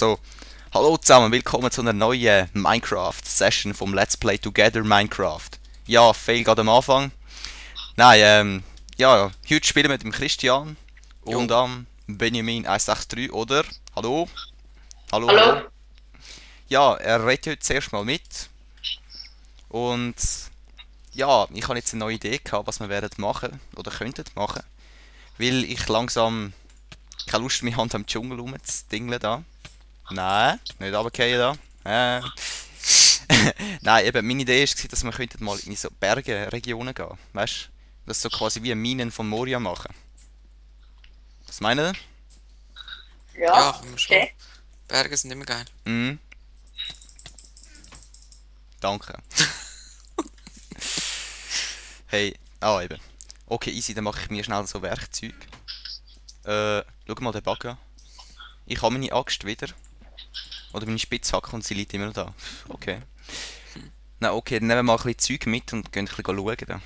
So, hallo zusammen, willkommen zu einer neuen Minecraft-Session vom Let's Play Together Minecraft. Ja, fail gerade am Anfang. Nein, ja, heute spielen wir mit dem Christian und Jo. am Benjamin 163, oder? Hallo? Hallo, hallo? Hallo? Ja, er redet heute zuerst mal mit. Und ja, ich habe jetzt eine neue Idee gehabt, was wir werden machen oder könnten machen. Weil ich langsam keine Lust mehr habe, am Dschungel rumzudingeln da. Nein, nicht runterfallen da. Nein, eben, meine Idee war, dass wir könnten mal in so Bergenregionen gehen. Weißt du? Das so quasi wie Minen von Moria machen. Was meint ihr? Ja, Ja, können wir schon. okay. Berge sind immer geil. Mhm, danke. Hey, eben. Okay, easy, dann mache ich mir schnell so Werkzeug. Schau mal den Bug an. Ich habe meine Axt wieder. Oder meine Spitzhacke und sie liegt immer noch da. Okay. Na okay, dann nehmen wir mal ein bisschen Zeug mit und gehen ein bisschen schauen.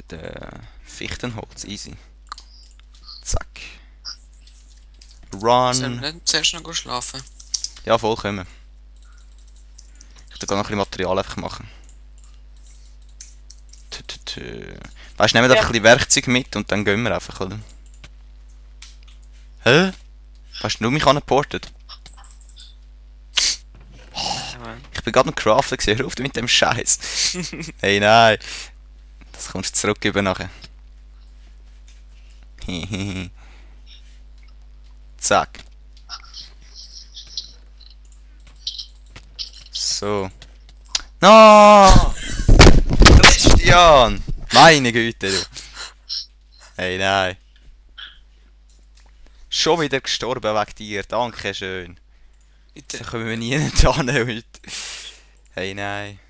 Da. Fichtenholz, easy. Zack. Sollen Run. wir nicht zuerst noch schlafen? Ja, voll können wir. Ich tue noch ein bisschen Material einfach machen. Weißt du, nehmen wir einfach ein bisschen Werkzeug mit und dann gehen wir einfach, oder? Hä? Hast du nur mich angeportet? Ich bin gerade noch craften gesehen, hör auf mit dem Scheiß. Hey, nein. Das kommst du zurück über nachher. Zack. So. No! Christian! Meine Güte, du. Hey, nein. Schon wieder gestorben wegen dir, danke schön. Bitte. Da kommen wir nie hin heute. Hey, nein.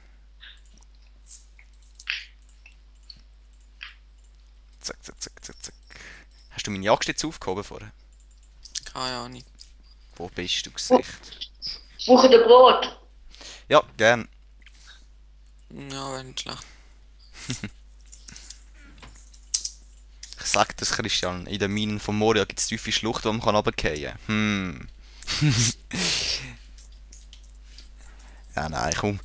Zack, zack, zack, zack, zack. Hast du meine Jagd jetzt aufgehoben vorher? Keine Ahnung. Wo bist du, Gesicht? Braucht ihr Brot? Ja, gern. Ja, wäre nicht schlecht. Ich sag das, Christian. In den Minen von Moria gibt es tiefe Schluchten, wo man runterfallen kann. Ja, nein, komm.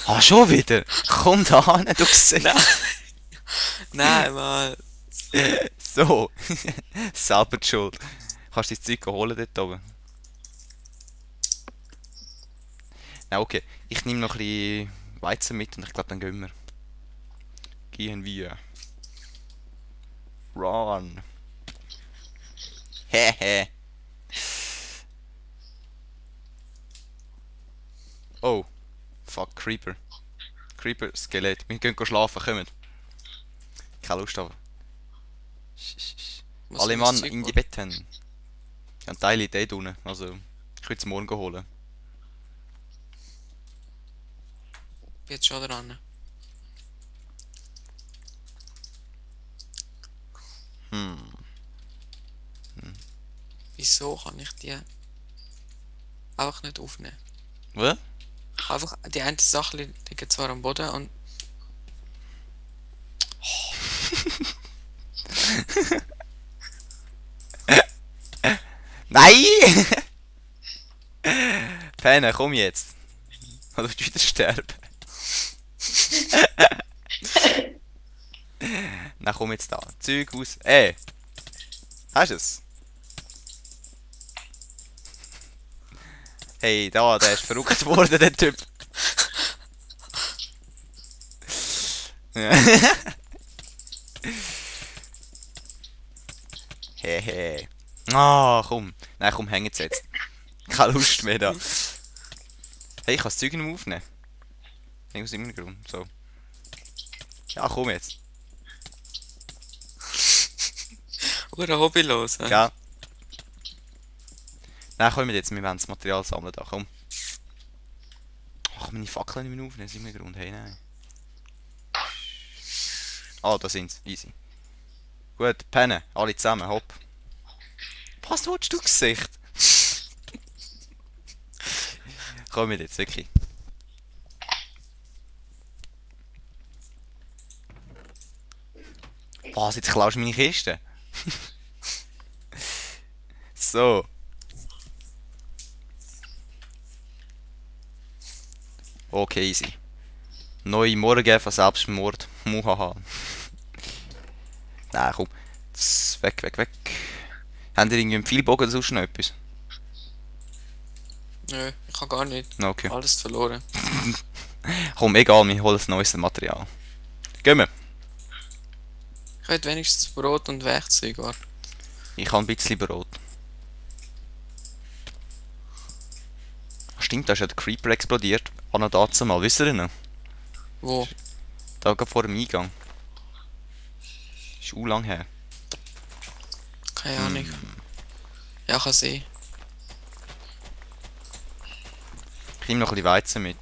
Ah, schon wieder? Komm da hin, du Gesicht. Nein, mal. So. Selber die Schuld. Kannst du dein Zeug holen dort oben? Na okay, ich nehme noch ein bisschen Weizen mit und ich glaube, dann gehen wir. Gehen wir. Run. Hehe. Oh. Fuck, Creeper. Creeper, Skelett. Wir gehen schlafen, kommen. Keine Lust aber. Was Alle soll das Mann Zeug in die holen? Betten. Ich habe Teile dort unten. Also, ich will es morgen holen. Bin jetzt schon dran. Hm. Wieso kann ich die einfach nicht aufnehmen? Was? Ich kann einfach, die eine Sache liegen zwar am Boden und Nein! Penne, komm jetzt. Oder willst du wieder sterben? Na komm jetzt da. Zeug aus. Hast du es? Hey, da, der ist verrückt worden, der Typ. Hehe. Ah, komm. Nein, komm, häng jetzt. Keine Lust mehr da. Hey, ich kann das Zeug nicht mehr aufnehmen. Aus irgendeinem Grund. So. Ja, komm jetzt. oder hobbylos. Hä? Ja. Nein, komm jetzt. Wir wollen das Material sammeln da. Komm. Ach, meine Fackeln nicht mehr aufnehmen. Aus irgendeinem Grund. Hey, nein. Ah, da sind's. Easy. Gut, pennen. Alle zusammen. Hopp. Was willst du, Gesicht? Komm jetzt, wirklich. Was, jetzt klaust du meine Kiste? So. Okay, easy. Neue Morgen von Selbstmord. Muhaha. Nein, komm. Weg, weg, weg. Haben ihr irgendwie einen Pfeilbogen oder sonst noch etwas? Nö, ich habe gar nicht. Okay. Alles verloren. Komm, egal, wir holen ein neues Material. Gehen wir. Ich hätte wenigstens Brot und Werkzeug. Warte. Ich habe ein bisschen Brot. Stimmt, da ist ja der Creeper explodiert. An der dazu mal, wisst ihr noch? Wo? Da gerade vor dem Eingang. Ist lang her. Keine Ahnung. Ja, kann sein. Ich nehme noch ein bisschen Weizen mit.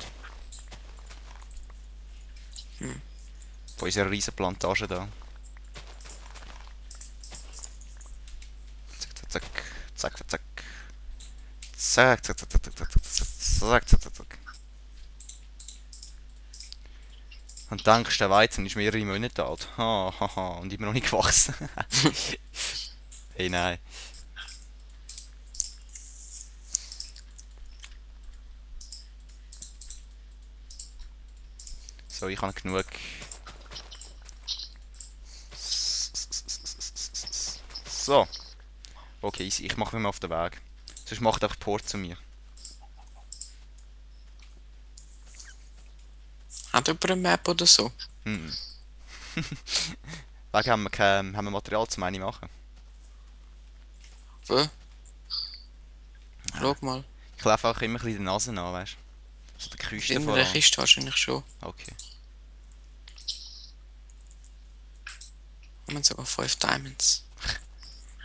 Von unserer riesen Plantage da. Zack, zack, zack, zack, zack. Zack, zack, zack, zack, zack, zack, zack, zack, zack, zack. Und denkst, der Weizen ist mehrere Monate alt. Ha, ha, ha. Und immer noch nicht gewachsen. Hey, nein. So, ich habe genug. So. Okay, easy. Ich mache mich mal auf den Weg. Sonst macht einfach Port zu mir. Hat jemand eine Map oder so? Hm. Wegen haben wir Material zum eine machen. Wo? Schau mal. Ich laufe auch immer ein bisschen die Nase an, weißt du? So der Küste In der voran. Kiste wahrscheinlich schon. Okay. Wir haben sogar 5 Diamonds.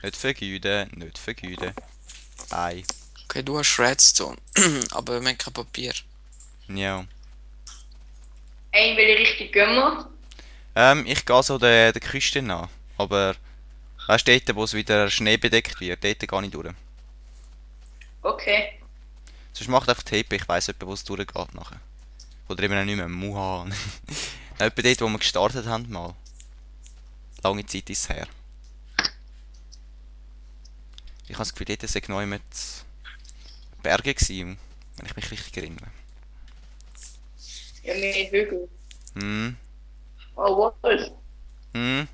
Nicht vergeuden, nicht vergeuden. Ei. Okay, du hast Redstone. Aber wir haben kein Papier. Ja. In welche Richtung gehen wir? Ich gehe so der Küste nach. Aber weißt du, dort, wo es wieder Schnee bedeckt wird, dort gehe ich durch. Okay. Sonst macht einfach Tape, ich weiss etwa, wo es durchgeht nachher. Oder eben auch nicht mehr. Muha. Etwa dort, wo wir gestartet haben mal. Lange Zeit ist es her. Ich habe das Gefühl, dort sei neu mit Berge gewesen, wenn ich mich richtig erinnere. Ja, mehr Hügel. Hm. Oh, Wolf. Hm.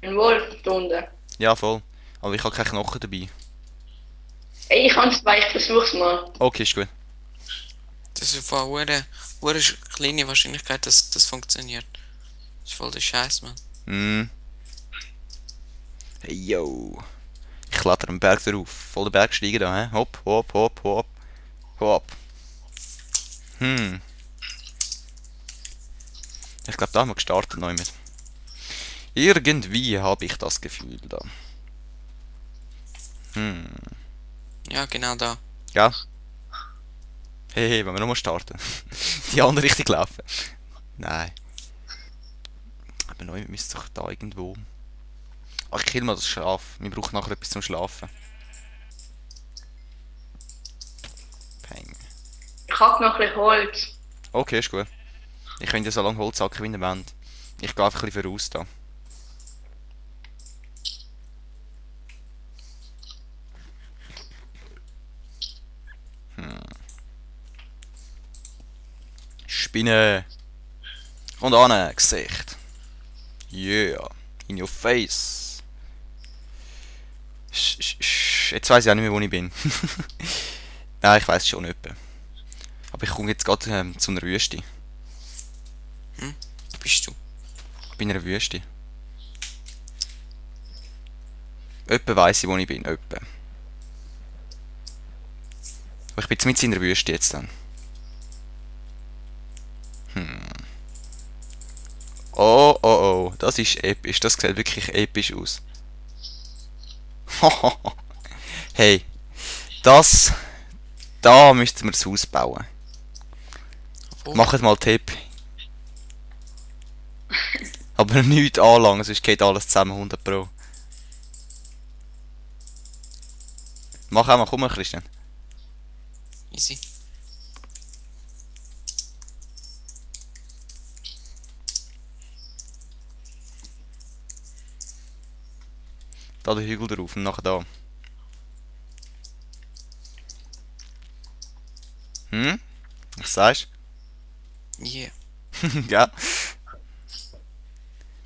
Ein Wolf drunter. Ja, voll. Aber ich habe keine Knochen dabei. Ey, ich kann zwei, ich versuch's mal. Okay, ist gut. Das ist voll eine kleine Wahrscheinlichkeit, dass das funktioniert. Das ist voll der Scheiß, Mann. Hm. Hey, yo. Ich kletter am Berg drauf. Voll den Berg steigen da, hä? Hopp, hopp, hopp, hopp. Hopp. Hm. Ich glaube, da haben wir gestartet neu mit. Irgendwie habe ich das Gefühl da. Hm. Ja, genau da. Ja. Hey, hey, wollen wir nochmal starten? Die andere Richtung laufen. Nein. Aber neu müsste doch da irgendwo. Ach, ich kill mal das Schaf. Wir brauchen nachher etwas zum Schlafen. Peng. Ich hab noch ein bisschen Holz. Okay, ist gut. Ich könnte ja so lange Holz hacken, wie ihr wollt. Ich gehe einfach ein bisschen voraus da. Spinne. Und an, Gesicht. Yeah. In your face. Jetzt weiss ich auch nicht mehr, wo ich bin. Nein, ich weiss schon etwa. Aber ich komme jetzt gerade zu einer Wüste. Wo bist du? Ich bin in einer Wüste. Etwa weiss ich, wo ich bin. Etwa. Aber ich bin jetzt mit in der Wüste jetzt dann. Oh, oh, oh. Das ist episch. Das sieht wirklich episch aus. Hey. Das... Da müssten wir das Haus bauen. Wo? Macht mal Tipp. Aber nichts anlangen, sonst geht alles zusammen 100 Pro. Mach auch mal, komm mal, Christian. Easy. Da der Hügel drauf und nachher da. Hm? Was sagst Yeah. du? Ja.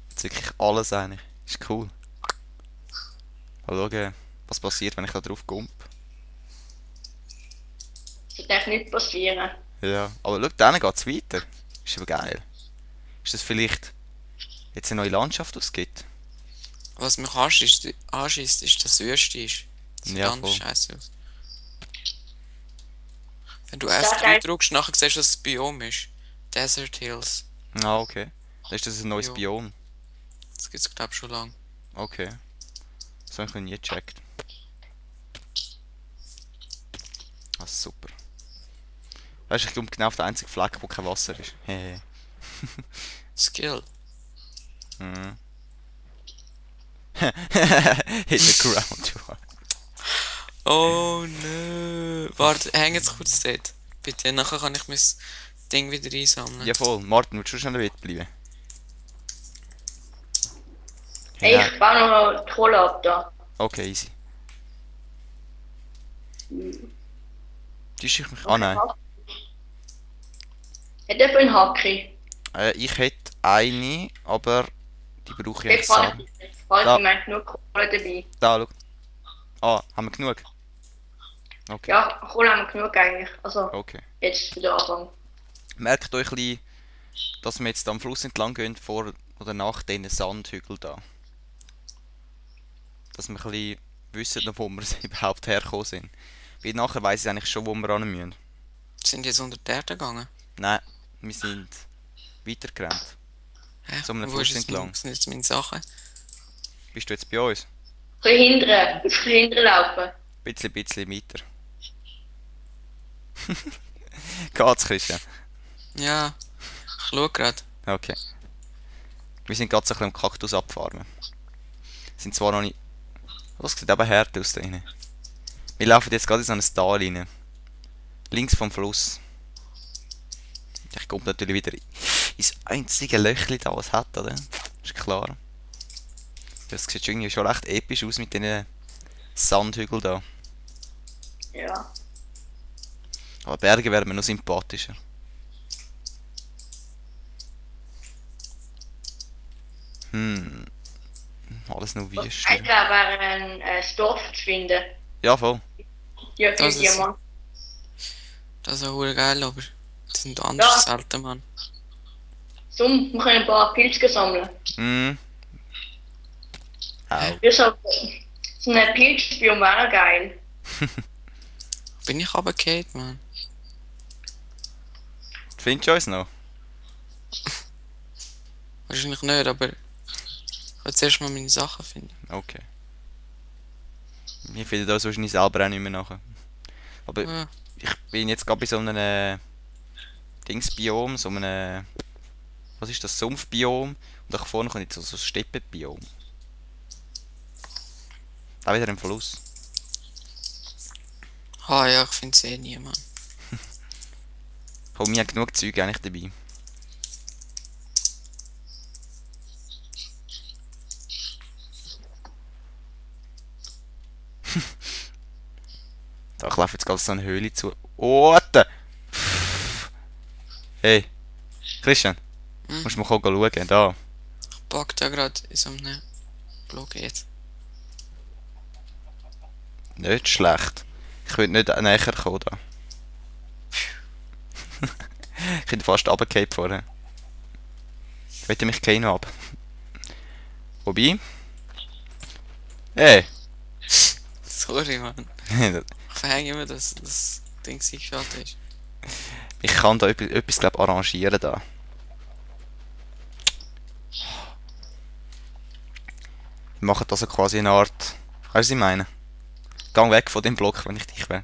Jetzt wirklich alles eigentlich. Ist cool. Aber schau, was passiert, wenn ich da drauf kump. Das wird echt nicht passieren. Ja. Aber schau, dann geht's weiter. Ist aber geil. Ist das vielleicht jetzt eine neue Landschaft, die es gibt? Was mich anschießt, ist, dass es Wüste ist. Das sieht Ja, anders voll. scheiße aus. Wenn du Ja, F3 geil. drückst, nachher siehst du, dass es Biom ist. Desert Hills. Ah, okay. Dann ist das ein neues Jo. Biom. Das gibt es, glaube ich, schon lange. Okay. Das habe ich noch nie gecheckt. Ah, super. Weißt du, ich glaube genau auf den einzigen Fleck, wo kein Wasser ist. Hehe. Skill. Mhm. Hit the ground. Oh nö. Warte, häng jetzt kurz dort. Bitte, nachher kann ich mein Ding wieder einsammeln. Ja voll. Martin, willst du schnell mitbleiben? Hey, Ja. ich baue noch die Kohle ab da. Okay, easy. Täusche ich mich? Ah nein. Hat jemand einen Hacki? Ich hätte eine, aber die brauche ich Ich eigentlich selber. habe Da. ich meine genug Kohle dabei. Da, schau. Ah, haben wir genug? Okay. Ja, Kohle haben wir genug eigentlich. Also, Okay. jetzt für den Anfang. Merkt euch ein bisschen, dass wir jetzt am Fluss entlang gehen, vor oder nach diesen Sandhügeln da. Dass wir ein bisschen wissen, wo wir überhaupt hergekommen sind. Weil nachher weiss ich eigentlich schon, wo wir ran müssen. Sind jetzt unter die Erde gegangen? Nein, wir sind weitergerannt. Hä? So einem Wo Fluss ist jetzt entlang. sind jetzt meine Sachen? Bist du jetzt bei uns? Ein bisschen hinterher laufen. Bisschen weiter. Geht's, Christian? Ja, ich schau grad. Okay. Wir sind gerade so ein bisschen am Kaktus abgefahren. Sind zwar noch nicht... Was sieht aber hart aus da rein. Wir laufen jetzt gerade in so ein Tal rein. Links vom Fluss. Ich komme natürlich wieder ins einzige Löchli da, was es hat, oder? Ist klar. Das sieht irgendwie schon recht episch aus mit diesen Sandhügeln da. Ja. Aber Berge werden mir noch sympathischer. Alles nur Wüste. Eigentlich wäre ein Dorf zu finden. Ja, voll. Ja, Das für ist- jemand. Das ist ja hure geil, aber die sind anders Ja. selten, Mann. So, wir können ein paar Pilze sammeln. Au. Wir so ein Pilzbiom wäre geil. Bin ich aber Kate, Mann. Findest du uns noch? Wahrscheinlich nicht, aber ich will zuerst mal meine Sachen finden. Okay. Wir finden das wahrscheinlich selber auch nicht mehr nachher. Aber Ja. ich bin jetzt gerade bei so einem Dingsbiom, so einem... Was ist das? Sumpfbiom. Und da vorne kommt jetzt so ein Steppenbiom. Da wieder im Fluss. Ah ja, ich finde es eh nie, Mann. Komm, wir haben genug Zeug eigentlich dabei. Da ich laufe jetzt gerade so eine Höhle zu. Oh, Alter! Hey! Christian! Hm? Musst du mal schauen, da. Ich pack da gerade in so einem Blog jetzt. Nicht schlecht. Ich will nicht näher kommen da. Ich bin fast runtergefallen vorher. Ich wette mich keiner ab. Wobei... Hey! Sorry, Mann. Ich verhänge immer, dass das Ding sich geschaltet ist. Ich kann da etwas glaub, arrangieren da. Wir machen also quasi eine Art... Weißt du, was ich meine? Gang weg von dem Block, wenn ich dich wäre.